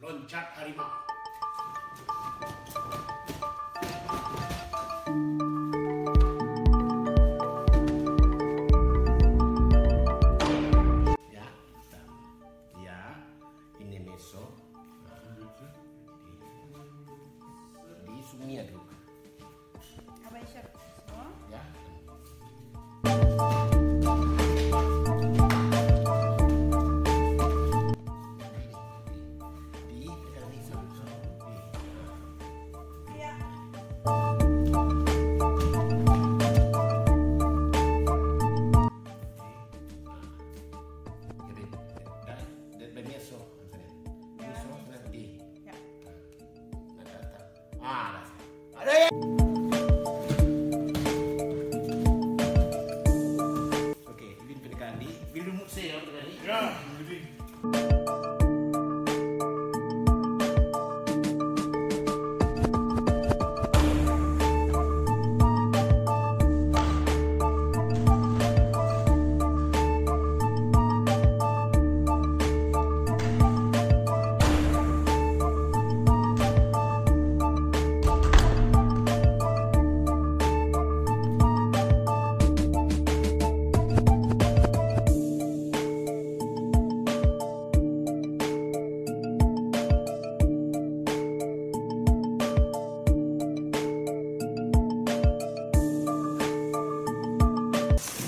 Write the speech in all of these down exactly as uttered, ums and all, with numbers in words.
Loncat harimau. Ya, ya, ini meso. Di sumia dulu. Abang Isyam. Oh. Ya. Di, di, di, di. Ya. Jadi, dan, dan, dan meso, maksudnya. Meso, di. Ya. Nah, datang. Ah, dah. Ada ya. Oke, Ibin pendekaan di, Ibin lumut se, ya, pendekaan di. Ya, jadi.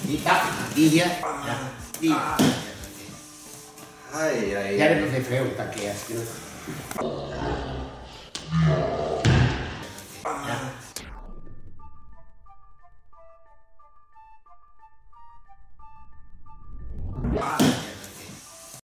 Di, tak, di, ya. Ya, di. Hai, hai. Jadi, pakai freo, pakai ya, gitu.